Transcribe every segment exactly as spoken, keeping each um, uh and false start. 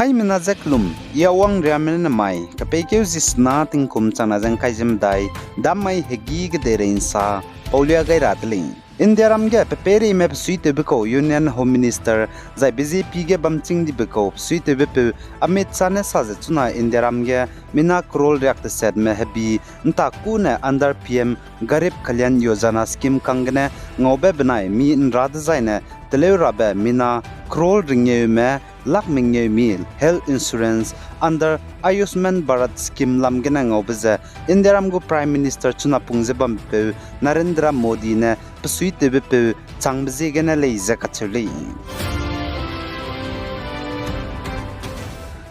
Aimena ze kelum, I Awang Riame ne mai, kepeikeu zi sena tingkum changna ze ngkai ze medai, dam mai hegî kedeirei nsa paulia gai ra de lei. Indiaram ge pepeireime besuitewbe kau Union Home Minister zai B J P ge bamchîng dibe kau besuitewbepeu Amit Shah ne sa ze chuna Indiaram ge mina crore riak desetme hebi nta kû ne under P M Garib Kalyan Yojana scheme kang gene ngaube benai mi nra dezaine teleu rabe mina crore ringeume lak mengeu mi health insurance under Ayushman Bharat scheme lam gene ngaube ze Indiaram gu Prime Minister chuna pung ze bambepeu Narendra Modi ne besuitewbepeu changbe ziegene lei ze kacheu lei.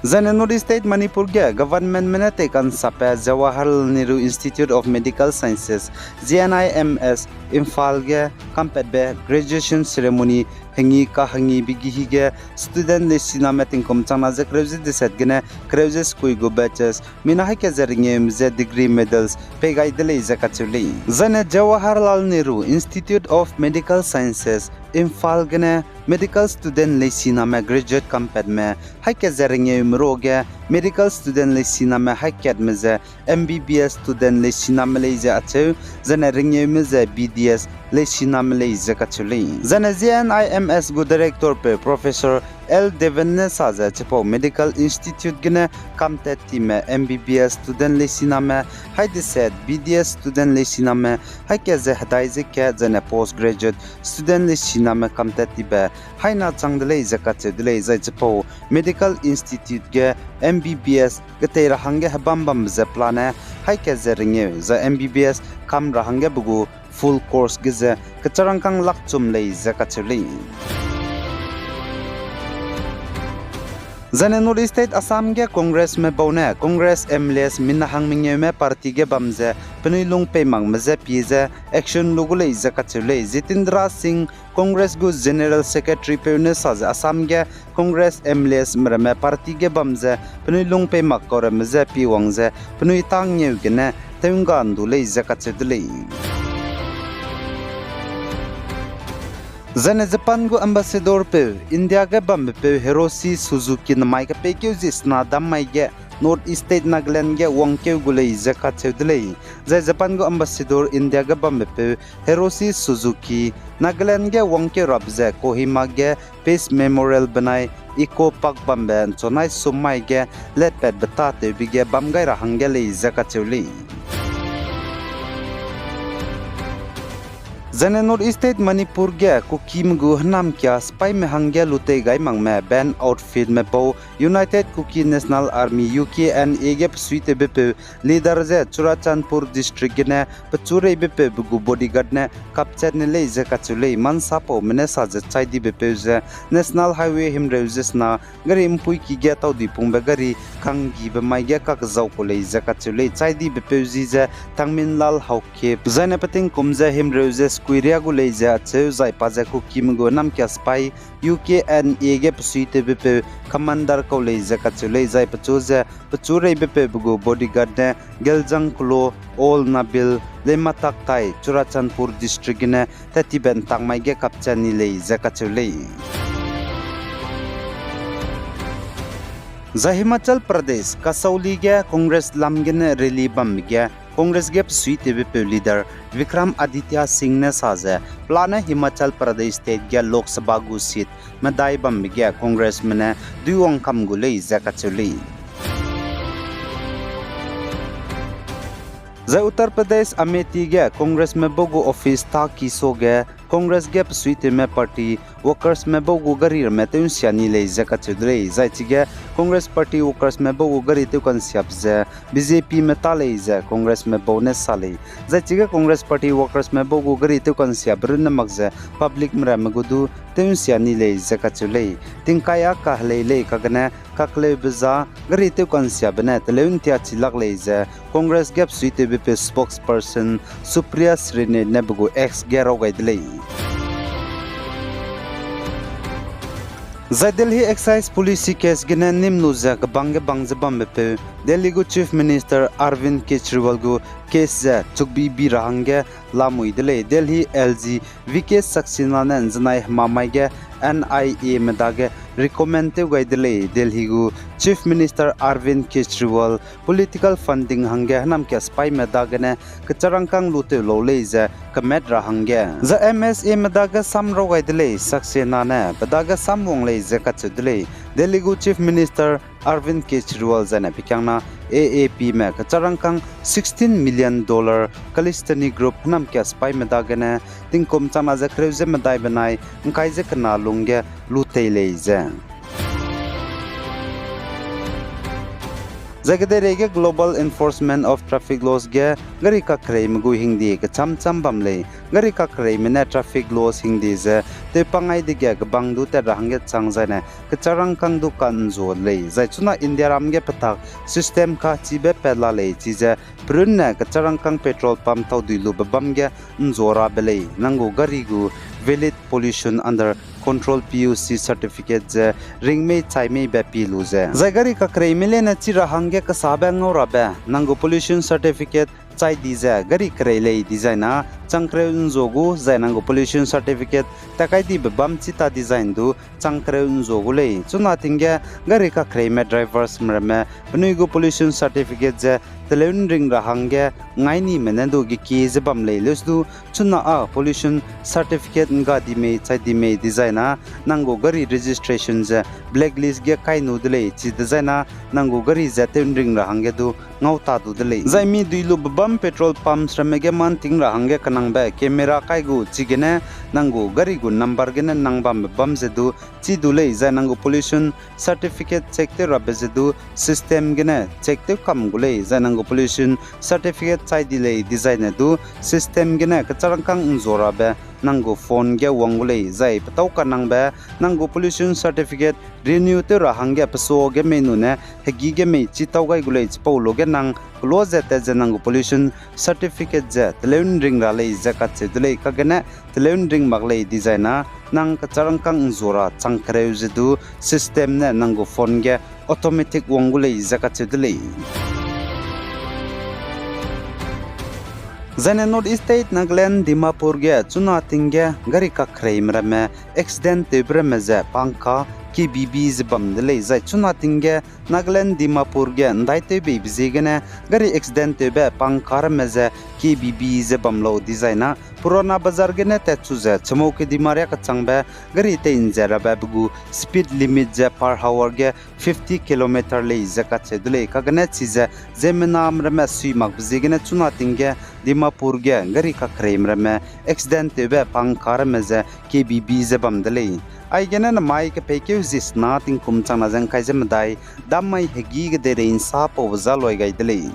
Zaine North East State Manipur ge governmentme ne teikansape Jawaharlal Nehru Institute of Medical Sciences, J N I M S, Imphal ge kampatbe graduation ceremony hengi kahengibe gehi ge student leisiname tingkum changna ze kereu ze deset gene kereu ze sekui gu batches mina haî kat ze ringeume ze degree medals pei gai de lei ze kacheu lei. Zaine Jawaharlal Nehru Institute of Medical Sciences, Imphal gene medical student leisiname graduate kampatme haî kat ze ringeume ruage medical student leisiname haî katme ze M B B S student leisiname lei ze acheu, zaine ringeume ze B D S leisiname lei ze kacheu lei. Zaine J N I M S gu directorpeu Professor L Devan ne sa ze chipau medical institute gene kamtat time M B B S student leisiname haî deset, B D S student leisiname haî kat ze hedai ze kat, zaine post graduate student leisiname kamtat tibe haî na chang de lei ze kacheu de lei. Zai chipau medical institute ge M B B S getei ra hangge hebam bambe ze pelane haî kat ze ringeu, zai M B B S kam ra hangge be gu full course ge ze kecharangkang lak chum lei ze kacheu lei. Zaine North East State Assam ge Congressme bau ne Congress M L As mina hang mengeume party ge bam ze penui lung pei makme je pie ze action lu gu lei ze kacheu lei. Jitendra Singh Congress gu General Secretarypeu ne sa ze Assam ge Congress M L As me ramme party ge bam ze penui lung pei mak kau ramme je pie wang ze penui tâ ngeu gene tew ngga ndu lei ze kacheu de lei. Zaine Japan gu ambassadorpeu India ge bambepeu Hiroshi Suzuki namai kepeikeu zi sena dam mai ge North East State Nagaland ge wangkeu gu lei ze kacheu de lei. Zai Japan gu ambassador India ge bambepeu Hiroshi Suzuki Nagaland ge wangkeu rabe ze Kohima ge Peace Memorial benai Eco Park bambe nchunai sum mai ge letpatbe tâtewbe ge bam gai ra hangge lei ze kacheu lei. Zaine North East State Manipur ge Kukime gu hênamkia sipaime hangge lutei gai makme band outfitme bau United Kuki National Army, U K N A ge pesuitewbepeu leader je Churachandpur District gene pechu reibepeube gu bodyguard ne kapchat ne lei ze kacheu lei. Mansapaume ne sa ze chai dibepeu ze National Highway himreu ze sena gari mpuiki ge tauduipungbe gari kanggibe mai ge kakzau ku lei ze kacheu lei. Chai dibepeu ji ze Tangminlal Haokip, zaine petingkum ze himreu ze sekui riâ gu lei ze acheu, zai pa ze Kukime gu hênamkia sipai U K N A ge pesuitewbepeu commander kau lei ze kacheu lei. Zai pechu ze pechu reibepeube gu bodyguard ne Geljang Kulo, Ol Nabil, Lematak tai Churachandpur District gene tat tibe ntak mai ge kapchat ni lei ze kacheu lei. Zai Himachal Pradesh Kasauli ge Congress lam gene rally bambe ge Congress ge pesuitewbepeu leader Vikram Aditya Singh ne sa ze pelane Himachal Pradesh State ge Lok Sabha gu seat medai bambe ge Congressme ne duiwangkam gu lei ze kacheu lei. Zai Uttar Pradesh Amethi ge Congressme bau gu office tâ ki suage Congress ge pesuitewme party workersme bau gu gari ramme tew'nsia ni lei ze kacheu de lei. Zai chige Congress party workersme bau gu gari tewka'nsiabe ze B J Pme tâ lei ze Congressme bau ne sa lei. Zai chige Congress party workersme bau gu gari tewka'nsiabe runne mak ze publicme ramme gu du tew'nsia ni lei ze kacheu lei. Tingkai â kahelei lei kagene kakleube za gari tewka'nsiabe ne teleu ’ntia chi lak lei ze Congress ge pesuitewbepeu spokesperson Supriya Srinath ne pe gu X ge raw gai de lei. Zai Delhi Excise Policy case gene ’nnîm lu ze kebang ge bang ze bambepeu Delhi gu Chief Minister Arvind Kejriwal gu case ze chukbibi ra hangge lamui de lei. Delhi L G V K Saxena ne ’nzenai hemamai ge N I A me dage recommend tew gai de lei. Delhi gu Chief Minister Arvind Kejriwal political funding hangge hênam ka sipaîme dagene kecharangkâng lutew lau lei ze kemat ra hangge. Zai M S A me dage sam raw gai de lei, Saxena ne pe dage sam wang lei ze kacheu de lei. Delhi gu Chief Minister Arvind Kejriwal zaine pekiangna A A P me kecharangkâng sixteen million dollar Khalistani group hênam ka sipaîme dagene tingkum changna ze kereu ze medai benai ’ngkai ze kena lungge lu tei lei ze Zai kedeirei ge Global Enforcement of Traffic Laws ge gari kakereime gu hingde kechâm châm bam lei. Gari kakereime ne traffic laws hingde ze tewpang ai dege kebang du tat ra hangge chang zaine kecharangkâng du ka'nzua lei. Zai chuna Indiaram ge petak system kachibe pat la lei chize perunne kecharangkâng petrol pump taudui lube bâm ge ’nzua rabe lei. Nang gu gari gu valid pollution under control P U C certificate ze ring mei chai meibe pie lu ze. Zai gari kakereime leine chi ra hangge kesabe ngau rabe, nang gu pollution certificate chai di ze gari kerei lei dizai na chang kereu ’nzua gu, zai nang gu pollution certificate tat kai dibe bâm chi ta dizai du chang kereu ’nzua gu lei. Chuna ting ge gari kakereime drivers me ramme penui gu pollution certificate ze teleu ’nring ra hangge ngainime ne du gekie ze bam lei. Leuse du chuna â pollution certificate ’ngga di mei chai di mei dizai na nang gu gari registration ze blacklist ge kai nu de lei, chi dezai na nang gu gari ze tew ’nring ra hangge du ngau ta du de lei. Zai mi dui lube bâm petrol pumps ramme ge man ting ra hangge kenangbe camera kai gu chigene nang gu gari gu number gene nang bambe bâm ze du chi du lei, zai nang gu pollution certificate check tew rabe ze du system gene check tew kam gu lei, zai nang gu pollution certificate chai di lei dizai ne du system gene kecharangkâng ’nzua rabe nang gu phone ge wang gu lei, zai petâu kanangbe nang gu pollution certificate renew tew ra hangge pesuage mei nune hegî ge mei chi tâu gai gu lei. Chipau luge nang kelo ze tat ze nang gu pollution certificate ze teleu ’nring ra lei ze kacheu de lei. Kagene teleu ’nring mak lei dizai na nang kecharangkâng ’nzua ra chang kereu ze du system ne nang gu phone ge automatic wang gu lei ze kacheu de lei. Zaine North East State Nagaland Dimapur ge chuna ting ge gari kakereime ramme accident tewbe ramme ze pangka kebibi ze bam de lei. Zai chuna ting ge Nagaland Dimapur ge ’ndaitew beibe ziegene gari accident tewbe pangka ramme ze kebibi ze bam lau dizai na Purana Bazar gene tatchu ze chemau kedima riâ kechangbe gari tei ’nze rabe be gu speed limit ze per hour ge fifty kilometer lei ze kacheu de lei. Kagene chize ziemmename ramme sui makbe ziegene chuna ting ge Dimapur ge gari kakereime ramme accident tewbe pangka ramme ze kebibi ze bam de lei. Aigene namai kepeikeu zi sena tingkum changna ze ’ngkai ze medai, dammai hegî kedeirei ’nsa paube za loi gai de lei.